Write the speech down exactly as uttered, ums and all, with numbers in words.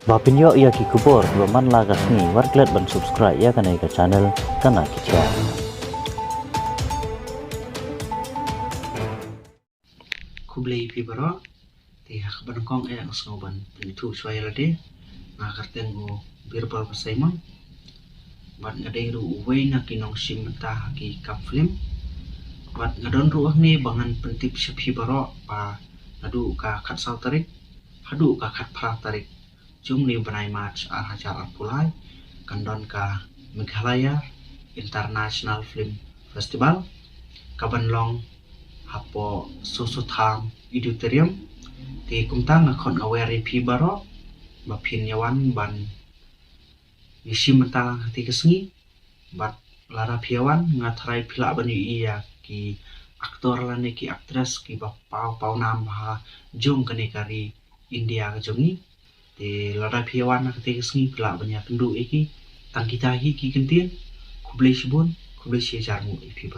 Ba pynïoh ïa ki khubor kiba man la ka sngi, wat klet ban subscribe ïa kane ka channel Kana Ki Jia. Khublei phi baroh. Te ha kaba nyngkong eh nga sngew ban pynithuh shuwa ïa lade. Nga kyrteng u Birbal Basaimon. Bad nga dei ruh uwei na ki nongshim bynta ha ki kam film. Bad nga don ruh hangne ba ngan pyntip sha phi baroh ba naduh ka khatsaw tarik haduh ka khatphra tarik jong une u bnai March ar hajar arphew lai kan don ka Meghalaya International Film Festival kaban long hapoh Sosotham Auditorium. Te kumta nga khot nga wer ïa phi baroh ba phin ïa wan ban ïa shim bynta lang ha kata ka sngi. Bad lada phi ïa wan nga tharai phi lah ban ïohi ïa ki actor lane ki actress kiba paw paw nam bha jong kane ka ri India ka jong ngi. Te lada phi ïa wan ha kata ka sngi phi lah ban ïa kynduh ïa ki. Tang kita hi ki kyntien. Khublei shibun, khublei shihajar nguh ïa phi.